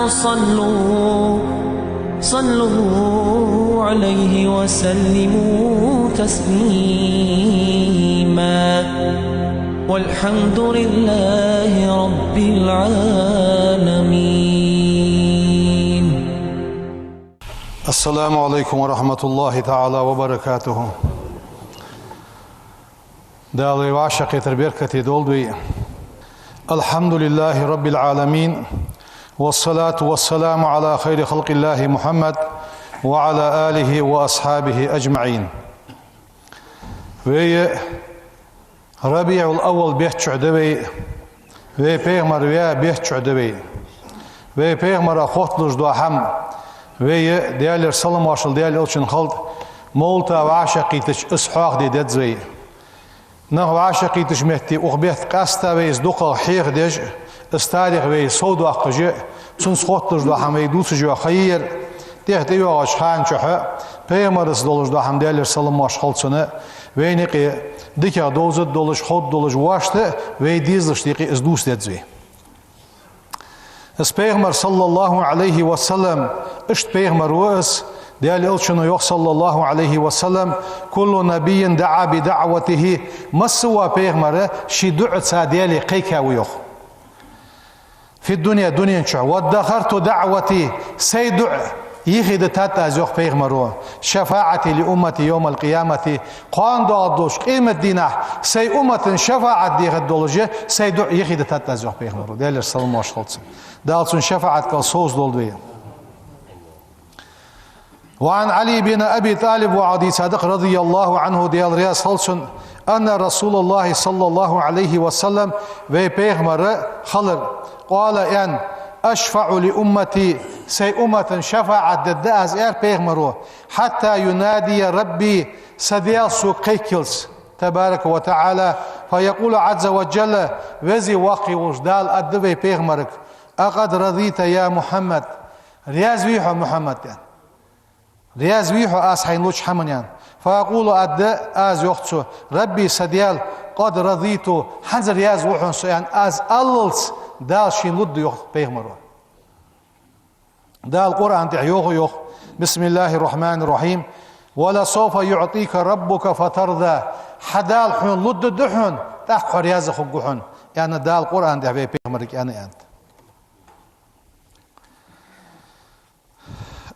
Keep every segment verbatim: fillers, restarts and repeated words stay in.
صلوا، صلوا عليه وسلموا تسليما. والحمد لله رب العالمين. السلام عليكم ورحمة الله تعالى وبركاته. Дала вай вӀашагӀкхетар беркате долда вай. الحمد لله رب العالمين، والصلاة والسلام على خير خلق الله محمد وعلى آله وأصحابه أجمعين. Вай РабиӀул-Аввал бетта чу да вай, вай пайхамар ваь бетта чу да вай. Вай пайхамара хотталуш дола хӀама, вай Даьлера салам-моаршал Даьла элчанна хилда, мовлата вӀашагӀкхийтача из хьоахаде деза вай. Нах вӀашагӀкхийтача метте укх бетта къаьстта вай из дукхагӀа хьехадеш, из тарих вай совдоаккхаш, цунца хотталуш дола хӀама вай дувцаш йола ха я ер. ТӀехьа тӀайоагӀача хана чухь пайхамарца долаш дола хӀама, Даьлера салам-моаршал хилда цунна, вайна юкъе дикагӀа довзаргдолаш, ховргдолаш воашта вай дезалашта юкъе из дувца деза вай. Из пайхамар, صلى الله عليه وسلم, иштта пайхамар ва из, Даьла элчано йоах, صلى الله عليه وسلم: كل نبي دعا بدعوته, масса а вола пайхамар ший дуӀаца Даьлага кхайкав йоах. في الدنيا, дунен чу. وادخرت دعوتي, сай дуӀа йихи дитад аз йоах пайхамаро, شفاعتي لأمتي يوم القيامة, кхоана доагӀаргдолча къематдийнахь сай уммата шафаӀат дехаргдолаш, сай дуӀа йихи дитад аз йоах пайхамаро, Даьлера салам-моаршал хилда цунна. Дала цун шафаӀат кӀал совзадолда вай. وعن علي بن أبي طالب, ваха дийцад, رضي الله عنه, Даьла раьза хилва цунна, أن رسول الله صلى الله عليه وسلم, вай пайхамар хилар, قال, аьннад: أشفع لأمتي, сай уммата шафаӀат дергда аз, аьннад пайхамаро, حتى ينادي ربي, са Даьла сога кхайкалца, تبارك وتعالى, فيقول عز وجل, Веза-Воккха волча Дала аргда вай пайхамарга: أقد رضيت يا محمد, раьза вий хьо, Мухьаммад, аьнна. Раьза вий хьо аз хьайна луча хӀаманна, аьнна. فأقول, аргда аз, йоах цо: ربي, са Даьла, قد رضيت, хӀанз раьза ва хьона со, аьнна, аз аллалца Дала шийна лургда йоах пайхамаро. Дала Къуръан тӀа йоах, йоах: بسم الله الرحمن الرحيم. ولسوف يعطيك ربك فترضى. Хьа Дала хьона лургда хьона, тӀаккха хьо раьза хургва хьона, аьнна, Дала Къуръан тӀа вай пайхамарга аьнна, аьннад.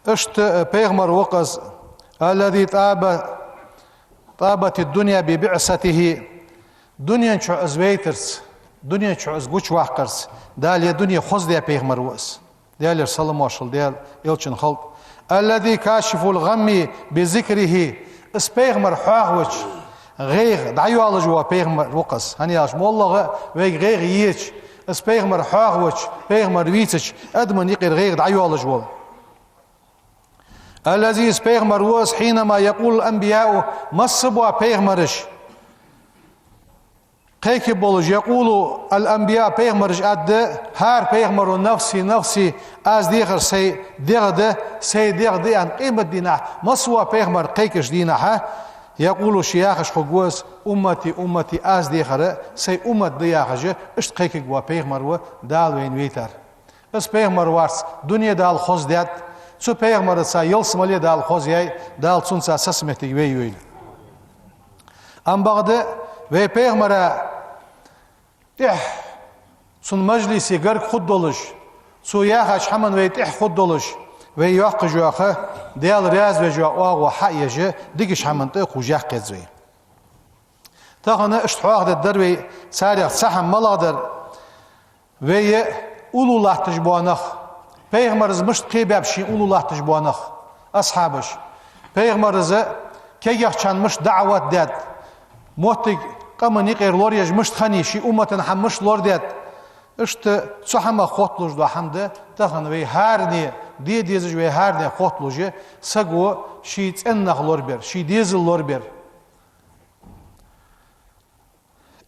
Иштта пайхамар ва-кх из, الذي طاب، طابت الدنيا ببعثته. Дунен чу из вайтарца, дунен чу из гучаваккхарца Дала ер дуне хоздаь пайхамар ва из, Даьлера салам-моаршал Даьла элчанна хилда. الذي كاشف الغم بذكره. Из пайхамар хьоахавича, гӀайгӀа дӀайоалаш вола пайхамар ва-кх из. ХӀана аьлча, моллагӀа вайга гӀайгӀа еча, из пайхамар хьоахавича, пайхамар вийцача, адамашта юкъера гӀайгӀа дӀайоалаш вола. الذي, из пайхамар ва из, حينما يقول الأنبياء, масса а бола пайхамараш кхайкаб болаш, يقول الأنبياء, пайхамараш аргда, хӀара пайхамаро: نفسي، نفسي, аз дехар сай дегӀ да, сай дегӀ да, аьнна, къематдийнахь масса а вола пайхамар кхайкача дийнахьа, يقول, ше яхаш хургва из: أمتي، أمتي, аз дехар сай уммат да, яхаш, иштта кхайкаргвола пайхамар ва Дала вайна вайтар. Из пайхамар варца дуне Дала хоздаьд, цу пайхамарца ялсмале Дала хозъяьй, Дала цунца сацаметтиг вай йойла. Амма бакъда вай пайхамара тӀехьа, цун мажлисе гарга хургдолаш, цо яхача хӀаман вай тӀехьа хургдолаш, вай йоаккхаш йола ха, Даьла раьза веш йола оагӀув хьаеш, дикача хӀаман тӀа кхувш яккха еза вай. Тахан иштта хьоахадергдар вай царех цхьа хӀама, малагӀа дар. Вай уллув латташ бола нах, пайхамараз мишта кхебаьб шийна уллув латташ бола нах, асхьабаш. Пайхамараз кегийчарна мишта даӀват даьд, моттиг къаман юкъера лораеш мишта хиннай, ший умматан хӀама мишта лорадаьд. Иштта цу хӀамах хотталуш дола хӀама да тахан вай хӀаране, де дезаш вай хӀаране хотталуш, саго ший цӀен нах лорабер, ший дезал лорабер.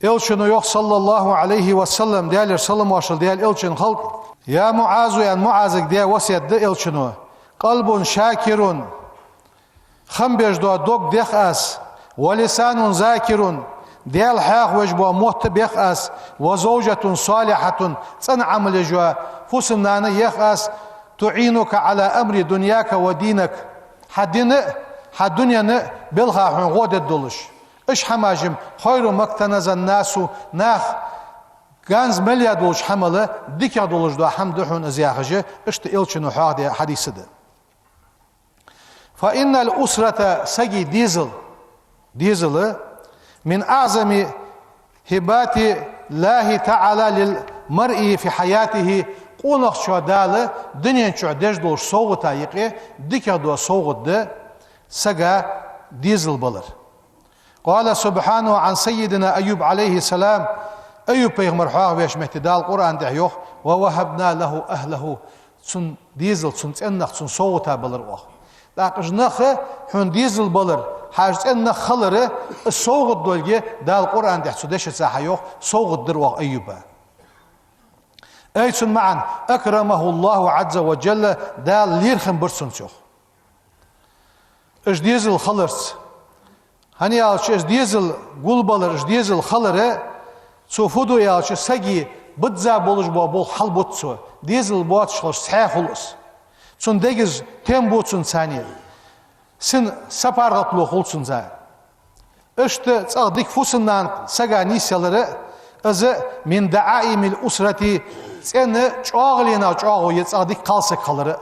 Элчано йоах, صلى الله عليه وسلم, Даьлера салам-моаршал Даьла элчанна хилда: يا معاذ, аьнна, МуӀазага даь васкет да элчано: قلب شاكر, хам беш дола дог дех аз, ولسان ذاكر, Даьла хьоахавеш бола мотт бех аз, وزوجة صالحة, цӀена Ӏамал еш йола фусам-нана ех аз, تعينك على أمر دنياك ودينك. Хьа дина а, хьа дунен а белха хьона гӀо дергдолаш. Уж хӀамаш-м خير ما اكتنز الناس, наха ганз мел яь долча хӀамал дикагӀа долаш дола хӀама да хьона из яхаш, иштта Элчано хьоахадаь хьадис да. فإن الأسرة, сага дезал, дезал, من أعظم هبات الله تعالى للمرء في حياته, къонахчоа Дала дунен чу деш долча совгӀатех юкъе дикагӀа дола совгӀат да сага дезал балар. قال سبحانه عن سيدنا أيوب عليه السلام, Айюб пайхамар хьоахавеш метте Дала Къуръан тӀа йоах: ووهبنا له أهله, цун дезал, цун цӀен нах цунна совгӀата балар оаха. ТӀаккха уж нах хьона дезал балар, хьа уж цӀен нах хилар, из совгӀат долга Дала Къуръан тӀа цу дешаца хьайоах, совгӀат дир оаха Айюба. Ай цун маӀан: أكرمه الله عز وجل, Дала лерхӀам бир цунна цох. Уж дезал хиларца. ХӀана аьлча, уж дезал гулбалар, уж дезал хилар, цо фу ду аьлча, сага бизза болаш бола болх хьалбут цо. Дезал боацаш хилча цхьаь хул из. Цун дегаза тем бу цунна царна. Сина сапаргӀатло хул цунна царна. Иштта цӀагӀа дика фусам-нана сага нийсъялар, из من دعائم الأسرة, цӀен чӀоагӀаленех чӀоагӀо я цӀагӀа дика кхалсаг хилар.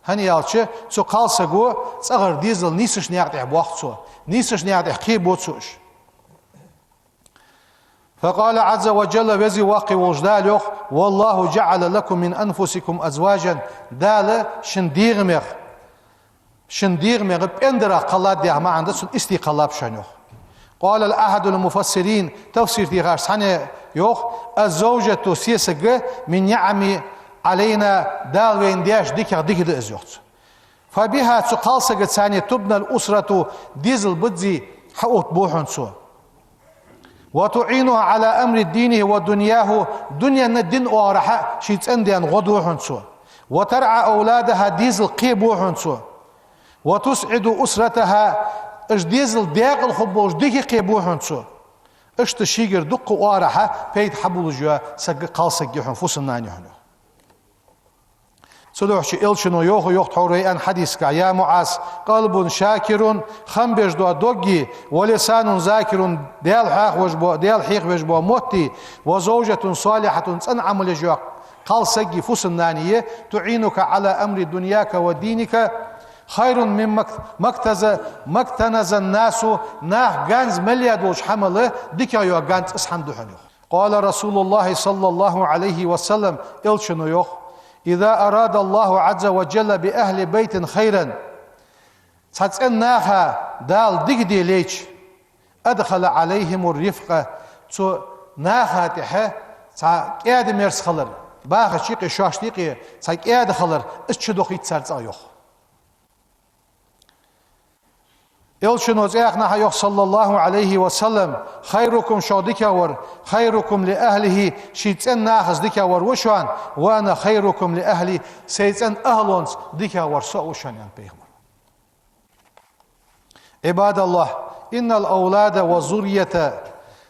ХӀана аьлча, цу кхалсаго цӀагӀара дезал нийсача наькъа тӀа боах цо, нийсача наькъа тӀа кхебу цо уж. فقال عز وجل, Веза-Воккха волча Дала йоах: والله جعل لكم من أنفسكم أزواجا, Дала шун дегӀамех, шун дегӀамех пӀендараш кхеллад яха маӀан да цун, истий кхеллаб шоана йоах. قال أحد المفسرين, тафсир дийхача цхьанне йоах: الزوجة, сесаг, من نعم علينا, Дала вайна деш дикагӀа дика да из йоах цо. فبها, цу кхалсагаца, царна, تبنى الأسرة, дезал бизза хьаоттабу хьона цо. وتعينها على أمر دينه ودنياه, дунен а дина оагӀорахьа ший цӀен-даьна гӀо ду хьона цо. وترعى أولادها, дезал кхебу хьона цо. وتسعد أسرتها, уж дезал декъала хургболаш дика кхебу хьона цо. Иштта шийгара дуккха оагӀорахьа пайда хьабувлаш йола саг кхалсаг я хьона, фусам-нана я хьона. Цудухьа Элчано йоах, йоах тхьовра вай аьнна хьадисагахь: يا معاذ, قلب شاكر, хам беш дола дог, ولسان ذاكر, Даьла хьоахавеш бола, Даьла хьоахавеш бола мотт, وزوجة صالحة, цӀена Ӏамал еш йола кхалсаг, фусам-нана, تعينك على أمر دنياك ودينك خير مما اكتز-, ما اكتنز الناس, наха ганз мел яь долча хӀамал дикагӀа йола ганз из хӀама да хьона йоах. قال رسول الله صلى الله عليه وسلم, Элчано йоах: إذا أراد الله عز وجل بأهل بيت خيرا, цхьа цӀен наха Дала дика де лейча, أدخل عليهم الرفق, цу наха тӀа цхьа кӀаьда-мерза хилар, бахача юкъе, шоашта юкъе цхьа кӀаьда хилар, из чудохийт цар цӀагӀа йоах. Элчано цӀаьхха хьайоах, صلى الله عليه وسلم: خيركم, шух дикагӀвар, خيركم لأهله, ший цӀен нахаца дикагӀвар ва шоана, وأنا خيركم لأهلي, сай цӀен ахӀлонца дикагӀвар со а ва шоана, аьннад пайхамара. عباد الله, إن الأولاد والذرية,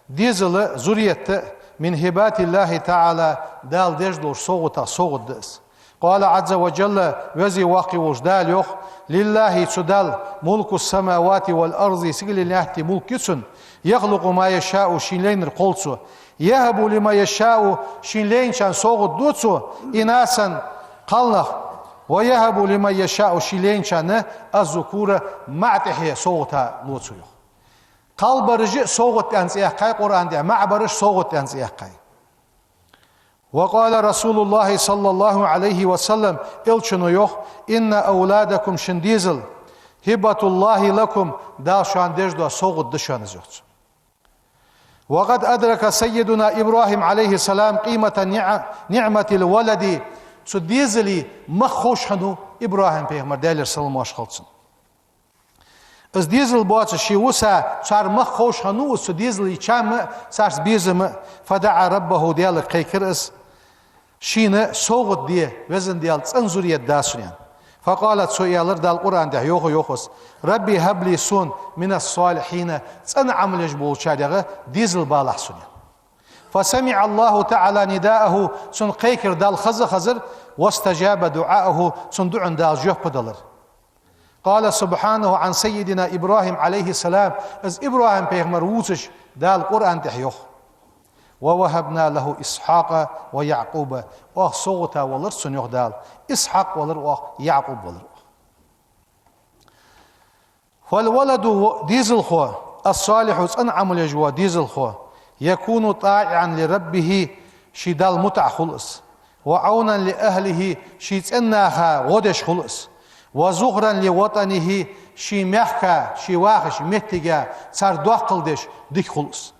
дезал а, зуррият а, من هبات الله تعالى, Дала деш долча совгӀатех совгӀат да из. قال عز وجل, Веза-Воккха волча Дала йоах: لله, цу Далла, ملك السماوات والأرض, сигалеи лаьттеи мулк я цунна, يخلق ما يشاء, шийна лайнар кхолл цо, يهب لمن يشاء, шийна лайначарна совгӀат ду цо, إناثا, кхалнах, ويهب لمن يشاء, шийна лайначарна, الذكور, маӀа тӀехье совгӀата лу цо йоах. Кхалбараш а совгӀат аьнна цӀи яьккхай Къуръан тӀа, маӀабараш совгӀат аьнна цӀи яьккхай. وقال رسول الله صلى الله عليه وسلم, Элчано йоах: إن أولادكم, шун дезал, هبة الله لكم, Дала шоана деш дола совгӀат да шоана из, йоах цо. وقد أدرك سيدنا إبراهيم عليه السلام قيمة نع-, نعمة الولد, цу дезала мах ховш хиннав ИбрахӀим-пайхамар, Даьлера салам-моаршал хилда цунна. Из дезал боацаш ший вуса, цар мах ховш хиннав из, цу дезала чам а, царца безам а. فدعا ربه, Даьлага кхайкар из, шийна совгӀат де, Веза Даьла, цӀена зуррият да сона, аьнна. فقال, цо аьлар, Дала Къуръан тӀа йоах, йоах из: رب هب لي, сона, من الصالحين, цӀена Ӏамал еш болчарех дезал балахь сона, аьнна. فسمع الله تعالى نداءه, цун кхайкар Дала хеза хезар, واستجاب دعاءه, цун дуӀан Дала жоп далар. قال سبحانه عن سيدنا إبراهيم عليه السلام, из ИбрахӀим пайхамар вувцаш Дала Къуръан тӀа йоах: ووهبنا له إسحاق ويعقوب, оаха совгӀата велар цунна, йоах Дала, Исхьакъ велар оаха, Якъуб велар оаха. فالولد, дезалхо, الصالح, цӀена Ӏамал еш вола дезалхо, يكون طائعا لربه, ший Далла мутӀахь хул из, وعونا لأهله, ший цӀен наха гӀо деш хул из, وذخرا لوطنه, ший мехка, ший вахача меттиге цар доккхал деш дика хул из.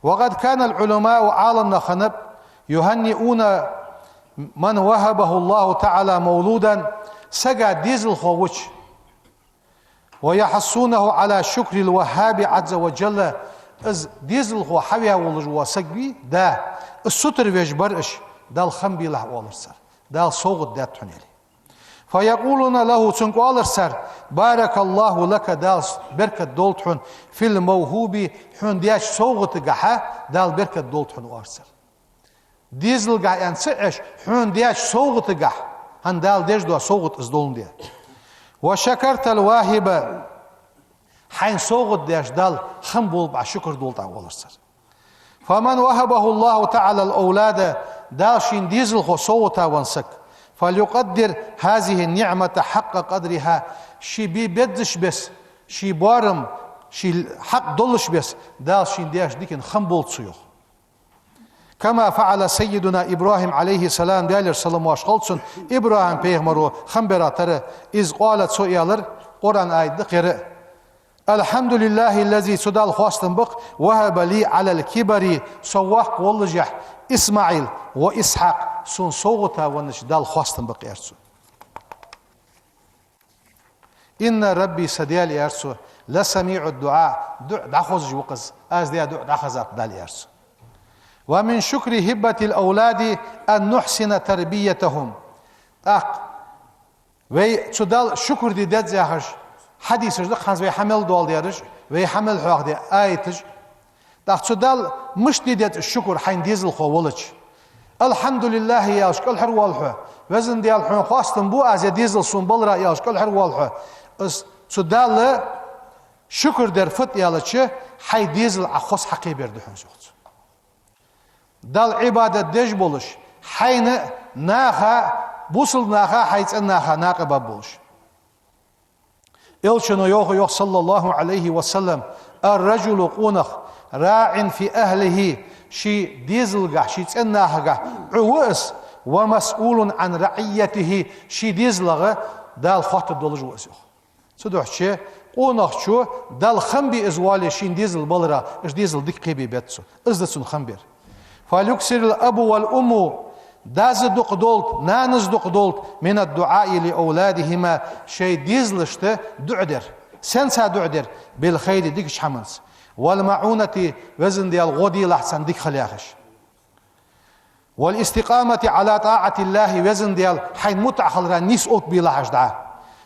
وقد كان العلماء, Ӏаламнах хиннаб, يهنئون من وهبه الله تعالى مولودا, сага дезалхо ваьча, ويحثونه على شكر الوهاب عز وجل, из дезалхо хьаваь волаш вола саг вий, да, из сутара веш бар уж, Далла хам белахь, оалар цар, Дала совгӀат даьд хьона, аьле. فيقولون له, цунга оалар цар: بارك الله لك, Дала беркат долда хьона, في الموهوب, хьона даьча совгӀатагахьа Дала беркат долда хьона, оалар цар. Дезалгахьа аьнна ца Ӏеш, хьона даьча совгӀатагахьа, хӀана, Дала деш дола совгӀат из доландаь. وشكرت الواهب, хьайна совгӀат деча Далла хам болба Ӏа, шукр долда Ӏа, оалар цар. فمن وهبه الله تعالى الأولاد, Дала шийна дезалхо совгӀата венна саг, فليقدر هذه النعمة حق قدرها, ше бе беззача беса, ший боарам, ший хьакъ долаш беса, Дала шийна деча дикан хам болда цо, йоах. كما فعل سيدنا إبراهيم عليه السلام, Даьлера салам-моаршал хилда цунна, ИбрахӀим пайхамаро хам бара тара, إذ قال, цо аьлар, Къуръан аят да-кх ер: الحمد لله الذي, цу Далла хоастам ба-кх, وهب لي على الكبر, со воккха воллашехь, إسماعيل وإسحاق, сона совгӀата веннача Далла хоастам ба-кх, аьлар цо. إن ربي, са Даьла, аьлар цо, لسميع الدعاء, дуӀа дӀахозаш ва-кх из, аз даь дуӀа дӀахезад Далла, аьлар цо. ومن شكر هبة الأولاد أن نحسن تربيتهم. ТӀаккха вай цу Далла шукр де деза яхаш хьадисаш да-кх хӀанз вай хьа мел доаладаьраш, вай хьа мел хьоахадаь аяташ. ТӀаккха цу Далла мишта де деза шукр, хьайна дезалхо велча? الحمد لله аьлча кӀалхарвоал хьо. Везан Даьла, хьона хоастам ба аз, ер дезал сона балара, аьлча кӀалхарвоал хьо. Из цу Далла шукр дар фуд аьлча, хьай дезал Ӏа хоза хьакхебар да хьона, йоах цо. Далла Ӏибадат деш болаш, хьайна а, наха а, бусалба наха а, хьай цӀен наха а накъаб болаш. Элчано йоах, йоах, صلى الله عليه وسلم: الرجل, къонах, راع في أهله, ший дезалгахьа, ший цӀен нахагахьа Ӏу ва из, ومسؤول عن رعيته, ший дезалагӀа Дала хоаттаргдолаш ва из, йоах. Цудухьа къонахчо Далла хам бе из воале шийна дезал балара, уж дезал дика кхебе беза цо. Из да цун хам бар. فليكثر الأب والأم, дас дукха долда, нанас дукха долда, من الدعاء لأولادهما, шоай дезалашта дуӀа дар. Сенца дуӀа дар? بالخير, дикача хӀаманца. والمعونة, Везан Даьла, гӀо делахь царна дика хила яхаш. والاستقامة على طاعة الله, Везан Даьла, хьайна мутӀахьа хилара нийса оттабелахь уж дӀа.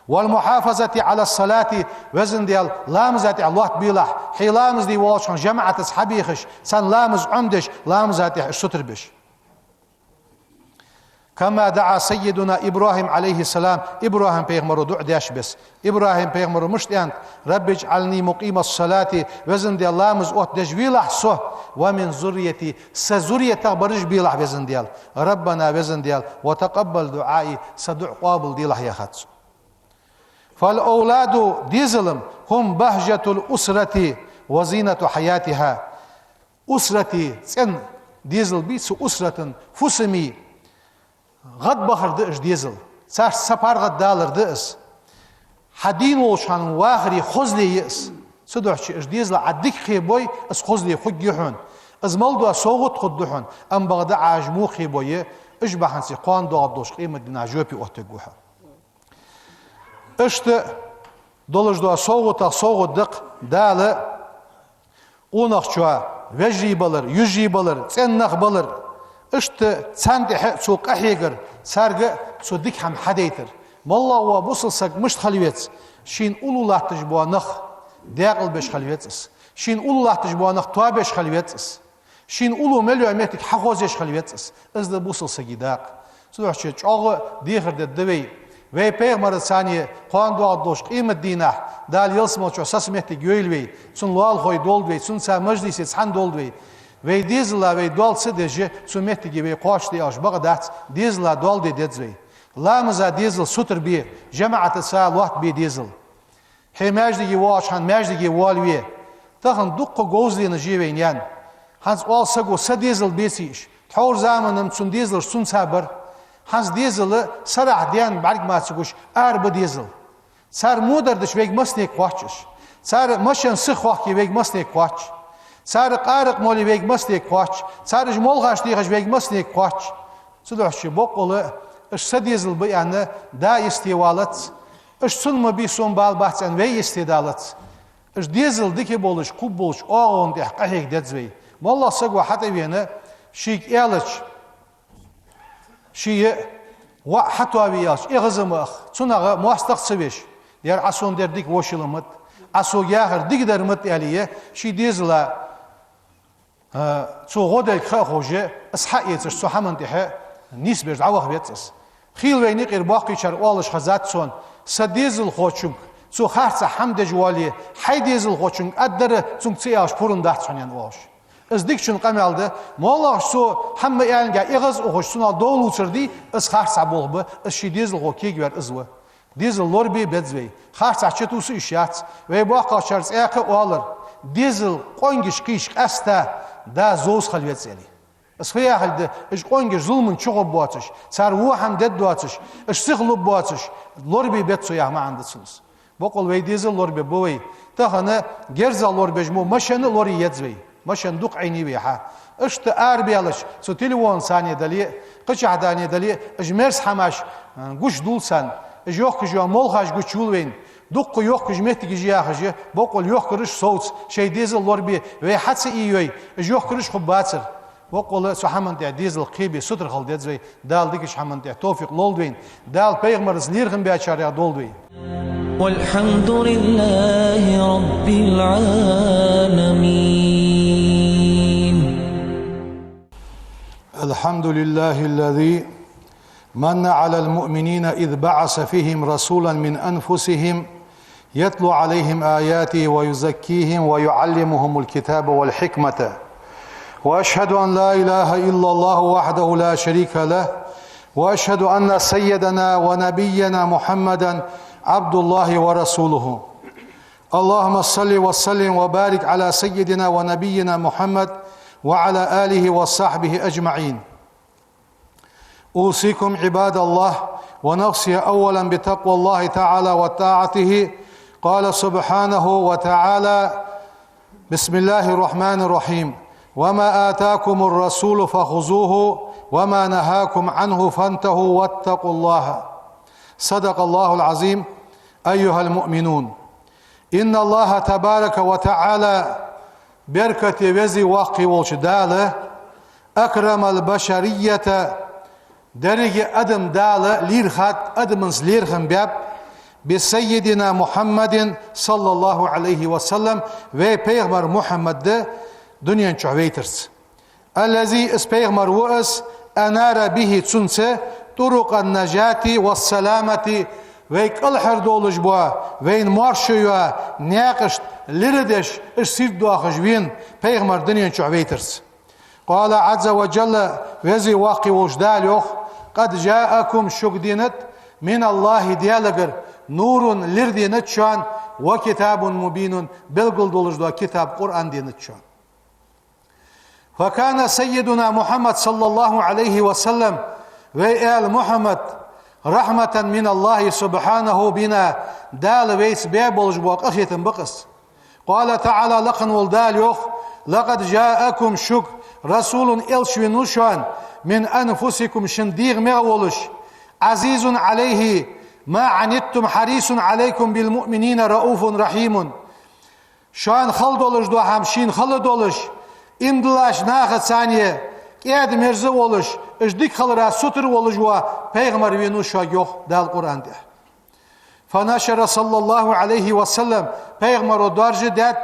والمحافظة على الصلاة, Везан Даьла, ламаза тӀа лоаттабелахь, хье ламаз де воаллача хана жамаӀатаца хьабехаш, царна ламаз Ӏомадеш, ламаза тӀа уж сутара беш. كما دعا سيدنا إبراهيم عليه السلام, ИбрахӀим пайхамаро дуӀа деш беса. ИбрахӀим пайхамаро мишта аьннад: رب اجعلني مقيم الصلاة, Везан Даьла, ламаз оттадеш велахь со, ومن ذريتي, са зурриятагахь бараш белахь, Везан Даьла. ربنا, Везан Даьла, وتقبل دعائي, са дуӀа къоабалделахь, яхад цо. فالأولاد, дезал, هم بهجة الأسرة وزينة حياتها. Усрати, цӀен дезал бий, цу усратан фусамий гӀадбахар да уж дезал. Царца са паргӀатдалар да из. Хьа дийна волча хана вахаре хозле я из. Цудухьа уж дезал Ӏа дика кхебой, из хозле хургья хьона. Из мел дола совгӀат хургда хьона, амма бакъда Ӏа уж во кхебой, уж бахьанце кхоана доагӀаргдолча къематдийнахьа жопе оттавергва хьо. Иштта долаш дола совгӀатех совгӀат да-кх Дала къонахчоа вежарий балар, йижарий балар, цӀен нах балар, иштта царна тӀехьа а цо къахьегар, царга а цо дика хӀама хьадайтар. МоллагӀа вола бусалба саг мишта хила веза? Шийна уллув латташ бола нах декъалбеш хила веза из. Шийна уллув латташ бола нах тоабеш хила веза из. Шийна уллув мел йола моттиг хьахозъеш хила веза из. Из да бусалба сага дакъа. Цудухьа чӀоагӀа дехар дергда вай. Вай пайхамарца цхьана кхоана доагӀаш долча къематдийнахьа Дала ялсмале чу саца моттиг йойла вай, цун лоалахой долда вай, цунца мажлисе цхьана долда вай. Вай дезала вай доал ца деш, цу моттиге вай кхоачашде аьлча бакъ дац, дезала доал де деза вай. Ламаза дезал сутара бе, жамаӀатаца лоаттабе дезал. Хье маьждиге воагӀача хана маьждиге воалаве. Тахан дуккха говзал ена жи вайна ян. ХӀанз оал саго са дезал беций иш. Тхьовра заман-м цун дезалаш цунца бар. ХӀанз дезал сарахьа ден бӀарг ма ца гуш, ара ба дезал. Цар мудар дича вайга массанега кхоач иш. Цар машен сиха хохке вайга массанега кхоач. Цар къаракъ моле вайга массанега кхоач. Цар уж молхаш техаш вайга массанега кхоач. Цудухьа боккъала уж са дезал ба аьнна, да йисте валац. Уж цун ма бий, сона бала бац аьнна, вай йисте далац. Уж дезал дика болаш, кхуб болаш, оагӀон тӀехьа къахьега деза вай. МоллагӀа саго хьатӀавена, шийга аьлча, ший воӀ хьатоаве аьлча, эгӀаза ма аха, цунах моастагӀа ца веш. Дера Ӏа сона дер дика вошал ма да, Ӏа сога яхар дикадар ма да аьле, ший дезала цо гӀо дергда ха а ховш, из хьаэцаш цу хӀаман тӀехьа нийсбеш дӀаваха веза из. Хийла вайна юкъера боккхийчар оалаш хезад сона, са дезалхочунга цо харцахьа хӀама деш воале, хьай дезалхочунга аргдар цунга ца аьлча пурам дац хьона аьнна оалаш. Из дикачун къамаьл да, моллагӀчо цо хӀама ма аьннагӀа эгӀаз ухаш, цунах дов лувцар дий, из харцахьа болх ба, из ший дезалхо кегаваьр из ва. Дезал лорабе беза вай. Харцахьа чутувса йиш яц. Вай боккхагӀчар цхьаькха а оалар: дезал къонгаш кхийча къаьстта да зовза хила веза аьле. Из фу яхилга да, уж къонгаш зуламан чу гӀоргбоацаш, цар во хӀама дергдоацаш, уж сиха лургбоацаш, лорабе беза цо яха маӀан да цун из. Боккъала вай дезал лорабергба вай. Тахан герзах лорабеш мо машен а лорае еза вай. Машен дукха Ӏийнай вай хьа. Иштта арабаьлча, цу телефона цхьана дале, кхычахьа дале, уж мерза хӀамаш, э, гучадоал царна. Уж йохкаш йола молхаш гучайоал вайна. Дуккха йохкаш моттигаш я яхаш, боккъала йохкараш совца, шоай дезал лорабе, вай хьа ца ийой, уж йохкараш хургбацар. Боккъала цу хӀаман тӀа дезал кхебе сутара хила деза вай, Дала дикача хӀаман тӀа товфикъ лолда вайна, Дала пайхамарца лерхӀам баьчарех долда вай. والحمد لله رب العالمين. الحمد لله الذي من على المؤمنين إذ بعث فيهم رسولا من أنفسهم يتلو عليهم آياته ويزكيهم ويعلمهم الكتاب والحكمة. وأشهد أن لا إله إلا الله وحده لا شريك له، وأشهد أن سيدنا ونبينا محمدا عبد الله ورسوله. اللهم صل وسلم وبارك على سيدنا ونبينا محمد وعلى آله وصحبه أجمعين. أوصيكم عباد الله ونفسي أولا بتقوى الله تعالى وطاعته. قال سبحانه وتعالى: بسم الله الرحمن الرحيم. وما آتاكم الرسول فخذوه وما نهاكم عنه فانتهوا واتقوا الله. صدق الله العظيم. أيها المؤمنون، إن الله تبارك وتعالى, беркате веза воккха волча Дала, أكرم البشرية, деррига адам Дала лийрхад, адамашца лерхӀам баьб, بسيدنا محمد صلى الله عليه وسلم, вай пайхамар Мухьаммад дунен чу вайтарца. الذي, из пайхамар ва из, أنار به, цунца, طرق النجاة والسلامة, вай кӀалхардовлаш бола, вайна моаршо йола наькъаш лира деш, уж сийрда доахаш вена пайхамар дунен чу вайтарца. قال عز وجل, веза воккха волча Дала йоах: قد جاءكم, шуга денад, من الله, Даьлагара, نور, лир денад шоана, وكتاب مبين, белгалдолаш дола китаб Къуръан денад шоана. فكان سيدنا محمد صلى الله عليه وسلم, вай аьла Мухьаммад, رحمة من الله سبحانه بنا, Дала вайца баь болаш бола къахетам ба-кх из. قال تعالى, лакха вола Дала йоах: لقد جاءكم, шуга, رسول, элча вена ва шоана, من أنفسكم, шун дегӀамегӀа волаш, عزيز عليه ما عنتم حريص عليكم بالمؤمنين رءوف رحيم. Шоана хала долаш дола хӀама шийна хала долаш, иман диллача нахаца кӀаьда-мерза волаш, уж дика хиларах сутара волаш вола пайхамар вена ва шуга, йоах Дала Къуръан тӀа. فنشر صلى الله عليه وسلم, пайхамаро доаржадаьд,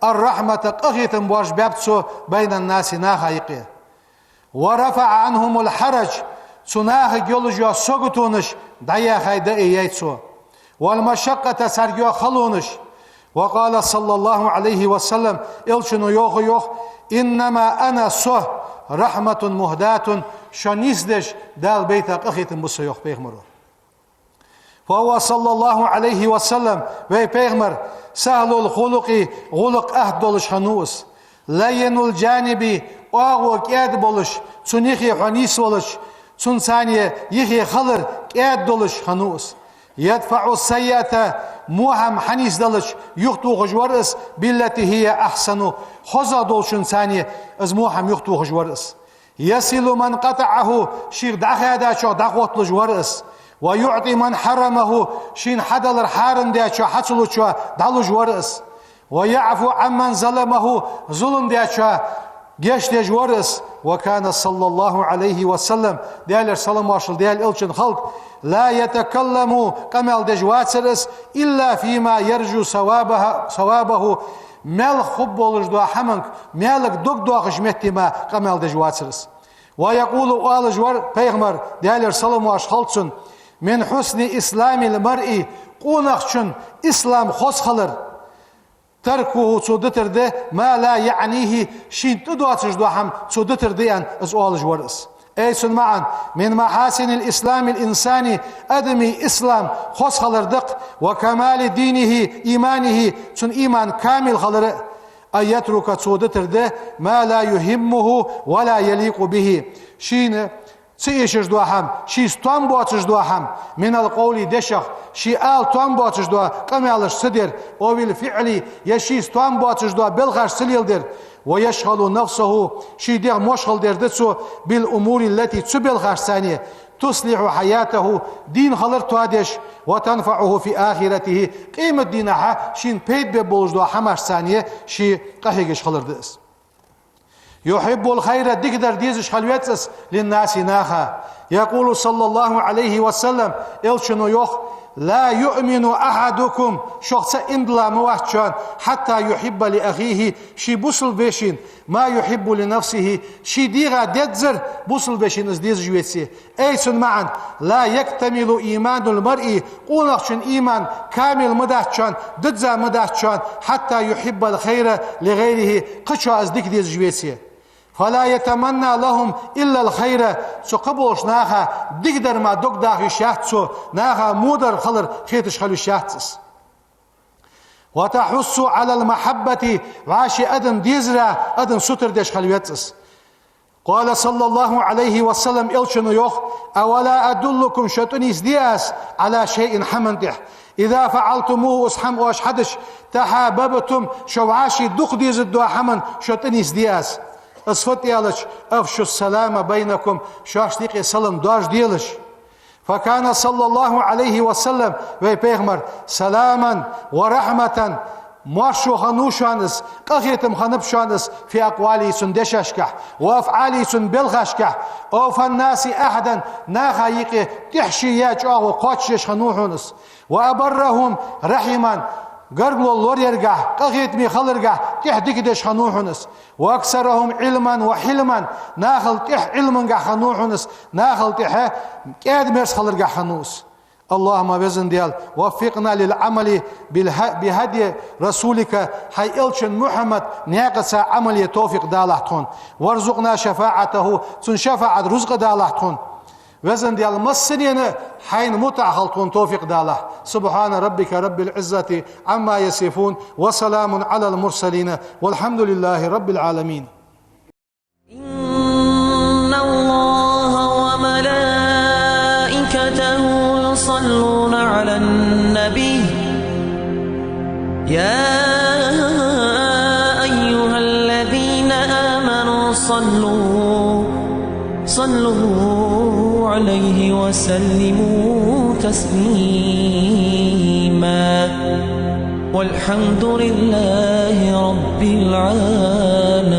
الرحمة къахетам боаржабаьб цо بين الناس наха юкъе. ورفع عنهم الحرج цу нахага йолаш йола саготонаш дӀаяхай, дӀаайяй цо. والمشقة царга йола халонаш. وقال صلى الله عليه وسلم элчано йоах, йоах: إنما أنا со رحمة مهداة шо нийсдеш Дала бейта къахетам ба со, йоах пайхамаро. فهو صلى الله عليه وسلم вай пайхамар سهل الخلق гӀулакх атта долаш хиннав из. لين الجانب оагӀув кӀаьда болаш, цун юхе хьо нийсвелча, цунца юхе хилар кӀаьда долаш хиннав из. يدفع السيئة во хӀама хьанийсдалча юхатохаш вар из بالتي هي أحسن хозагӀа долчунца из во хӀама юхатохаш вар из. يصل من قطعه шийх дӀахаьдачох дӀахотталуш вар из. ويعطي من حرمه шийна хьадалар хьарам даьчоа, хьа ца лучоа дӀалуш вар из. ويعفو عمن ظلمه зулам даьчоа гешт деш вар из. وكان صلى الله عليه وسلم Даьлера салам-моаршал Даьла элчан хилда لا يتكلم къамаьл деш вацар из إلا فيما يرجو ثوابه ثوابه маьлха хургболаш дола хӀаманга, маьлага дог доахаш метте мара къамаьл деш вацар из. ويقول оалаш вар пайхамар Даьлера салам-моаршал хилда цунна: من حسن إسلام المرء къонахчун ислам хоза хилар تركه цо дитар да ما لا يعنيه шийна тӀадоацаш дола хӀама цо дитар да аьнна из оалаш вар из. أي цун маӀан: من محاسن إسلام الإنسان адамий ислам хоза хилар да-кх وكمال دينه إيمانه цун иман камил хилар а أن يترك цо дитар да ما لا يهمه ولا يليق به шийна ца эшаш дола хӀама, шийца тоам боацаш дола хӀама من القول дешах, ший ала тоам боацаш дола къамаьлаш ца дар أو الفعل е шийца тоам боацаш дола белхаш ца леладар. ويشغل نفسه ший дегӀ мошхал дер да цо بالأمور التي цу белхашца تصلح حياته дийна хилар тоадеш وتنفعه في آخرته къематдийнахьа шийна пайда бергболаш дола хӀамашца ше къахьегаш хилар да из. يحب الخير дикадар дезаш хила веза из للناس наха. يقول صلى الله عليه وسلم элчано йоах: لا يؤمن أحدكم шох цаӀ иман дилла ма вац шоана حتى يحب لأخيه ший бусалба вешийна ما يحب لنفسه ший дегӀа дезар бусалба вешийна из дезаш веце. أي цун маӀан: لا يكتمل إيمان المرء къонахчун иман камил ма дац шоана, дизза ма дац шоана حتى يحب الخير لغيره кхычоа из дика дезаш веце. فلا يتمنى لهم إلا الخير цу кхыболча наха дикадар мара дог даха йиш яц цо, наха водар хилар хеташ хила йиш яц из. وتحث على المحبة вӀаши адам дезара адам сутара деш хила веза из. قال صلى الله عليه وسلم элчано йоах: أولا أدلكم шо тӀанийсде аз على شيء хӀаман тӀа إذا فعلتموه из хӀама оаш хьадича تحاببتم шо вӀаши дукха дезаргдола хӀаман шо тӀанийсде аз. Из фуд аьлча أفشوا السلام بينكم шоашта юкъе салам доаржаделаш. فكان صلى الله عليه وسلم вай пайхамар سلاما ورحمة моаршо хиннав шоана из, къахетам хиннаб шоана из في أقواله цун дешашкахь وأفعاله цун белхашкахь أوفى الناس عهدا наха юкъе тӀехьа ше яь чӀоагӀо кхоачашъеш хиннав хьона из. وأبرهم رحما гаргало лораяргахь, къахетаме хиларгахь тӀехьа дика деш хиннав хьона из. وأكثرهم علما وحلما нахал тӀехьа Ӏилмангахь хиннав хьона из, нахал тӀехьа кӀаьда-мерза хиларгахь хиннав из. اللهم везан Даьла وفقنا للعمل بهدي رسولك хьай элчан Мухьаммад наькъаца Ӏамал е товфикъ далахь тхона. وارزقنا شفاعته цун шафаӀат рузкъа далахь тхона. Везан Даьла массанена хьайна мутӀахь хила тхона товфикъ далахь. سبحان ربك رب العزة عما يصفون وسلام على المرسلين والحمد لله رب العالمين. إن الله وملائكته يصلون على النبي يا أيها الذين آمنوا صلوا صلوا عليه وسلموا تسليما. والحمد لله رب العالمين.